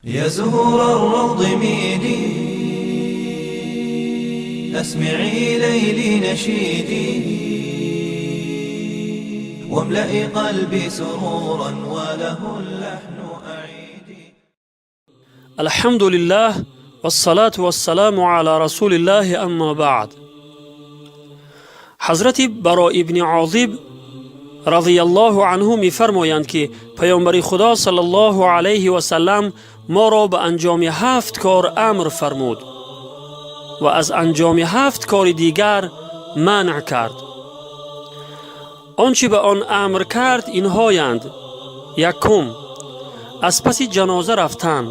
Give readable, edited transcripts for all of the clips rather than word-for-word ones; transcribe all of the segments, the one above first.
يا زهور الروض ميدي أسمعي ليلي نشيدي واملئي قلبي سرورا وله اللحن أعيدي. الحمد لله والصلاة والسلام على رسول الله، أما بعد. Ҳазрати Баро ибни Озиб радиаллоҳу анҳу мефармоянд, ки Паёмбари Худо саллаллоҳу алайҳи васаллам моро ба анҷоми ҳафт кор амр фармуд ва аз анҷоми ҳафт кори дигар манъ кард. Он чӣ ба он амр кард, инҳоянд: якум, аз паси ҷаноза рафтан,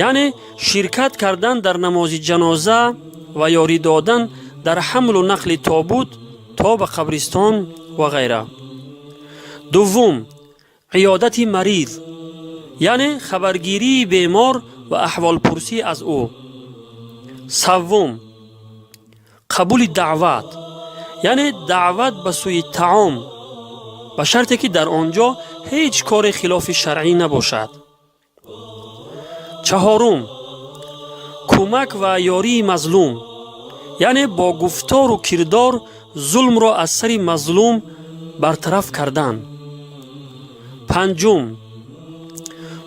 яъне ширкат кардан дар намози ҷаноза ва ёрӣ додан дар ҳамлу нақли тобут то ба қабристон ва ғайра. Дуввум, иёдати мариз, яъне хабаргирии бемор ва аҳволпурсӣ аз ӯ. Саввум, қабули даъват, яъне даъват ба сӯи таом, ба шарте ки дар он ҷо ҳеҷ коре хилофи шаръӣ набошад. Чаҳорум, кӯмак ва ёрии мазлум, яъне бо гуфтору кирдор зулмро аз сари мазлум бартараф кардан. Панҷум,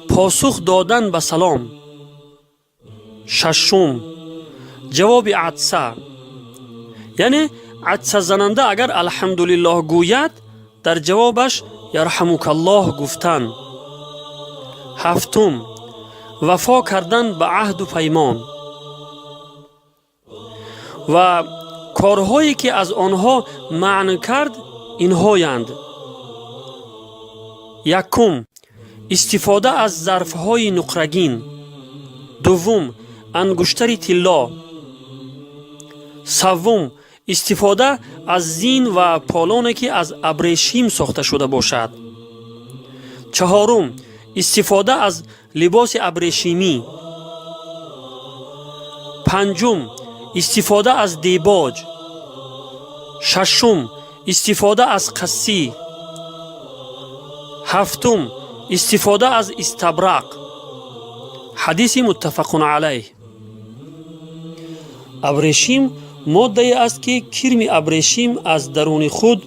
посух додан ба салом. Шашум, ҷавоби атса, яъне атсазананда агар «Алҳамдулиллоҳ» гӯяд, дар ҷавобаш «Ярҳамукаллоҳ» гуфтан. Ҳафтум, вафо кардан ба аҳду паймон. Ва корҳое ки аз онҳо манъ кард, инҳоянд: якум, истифода аз зарфҳои нуқрагин. Дуввум, ангуштари тилло. Саввум, истифода аз зин ва полоне ки аз абрешим сохта шуда бошад. Чаҳорум, истифода аз либоси абрешимӣ. Панҷум, истифода аз дебоҷ. Шашум, истифода аз қассӣ. Ҳафтум, истифода аз истабрақ. Ҳадиси муттафақун алайҳ. Абрешим моддае аст, ки кирми абрешим аз даруни худ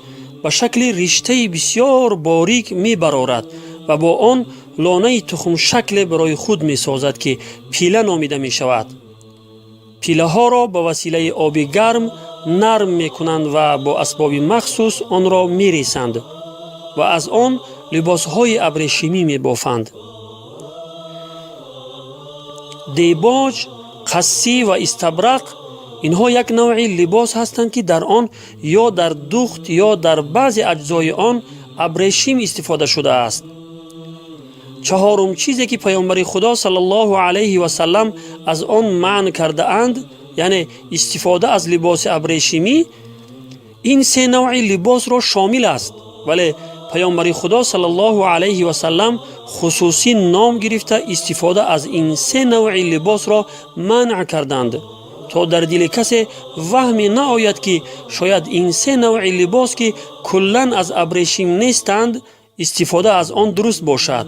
ба шакли риштаи бисьёр борик мебарорад ва бо он лонаи тухмшакле барои худ месозад, ки пила номида мешавад. Пилаҳоро ба василаи оби гарм нарм мекунанд ва бо асбоби махсус онро мересанд ва аз он либосҳои абрешимӣ мебофанд. Дебоҷ, қассӣ ва истабрақ инҳо як навъи либос ҳастанд, ки дар он ё дар духт, ё дар баъзе аҷзои он абрешим истифода шудааст. Чаҳорум чизе ки Паёмбари Худо саллаллоҳу алайҳи васаллам аз он манъ кардаанд, яъне истифода аз либоси абрешимӣ, ин се навъи либосро шомил аст, вале Паёмбари Худо саллаллоҳу алайҳи васаллам хусусӣ ном гирифта истифода аз ин се навъи либосро манъ карданд, то дар дили касе ваҳме наояд, ки шояд ин се навъи либос, ки куллан аз абрешим нестанд, истифода аз он дуруст бошад,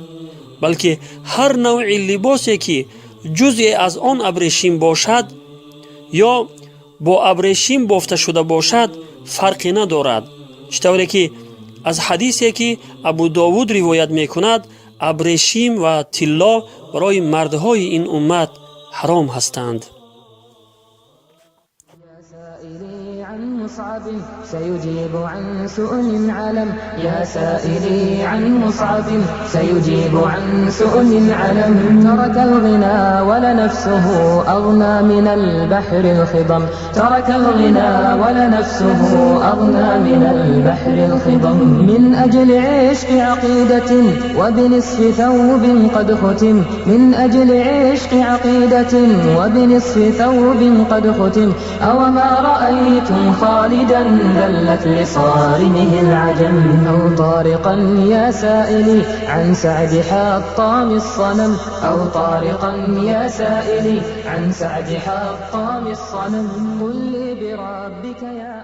балки ҳар навъи либосе ки ҷузъе аз он абрешим бошад ё бо абрешим бофта шуда бошад, фарқе надорад. Чӣ тавре ки аз ҳадисе, ки Абу Довуд ривоят мекунад, абрешим ва тилло барои мардҳои ин уммат ҳаром ҳастанд. سائلي عن مصعب سيجيب عن سؤل علم. يا سائلي عن مصعب سيجيب عن سؤل علم. ترك الغنى ولنفسه أغنى من البحر الخضم. ترك الغنى ولنفسه أغنى من البحر الخضم. من أجل عشق عقيدة وبنصف ثوب قد ختم. من أجل عشق عقيدة وبنصف ثوب قد ختم. أوما رأيتم خالدا ذلت لصارمه العجم. أو طارقا يا سائلي عن سعد حطام الصنم. أو طارقا يا سائلي عن سعد حطام الصنم. قل لي بربك يا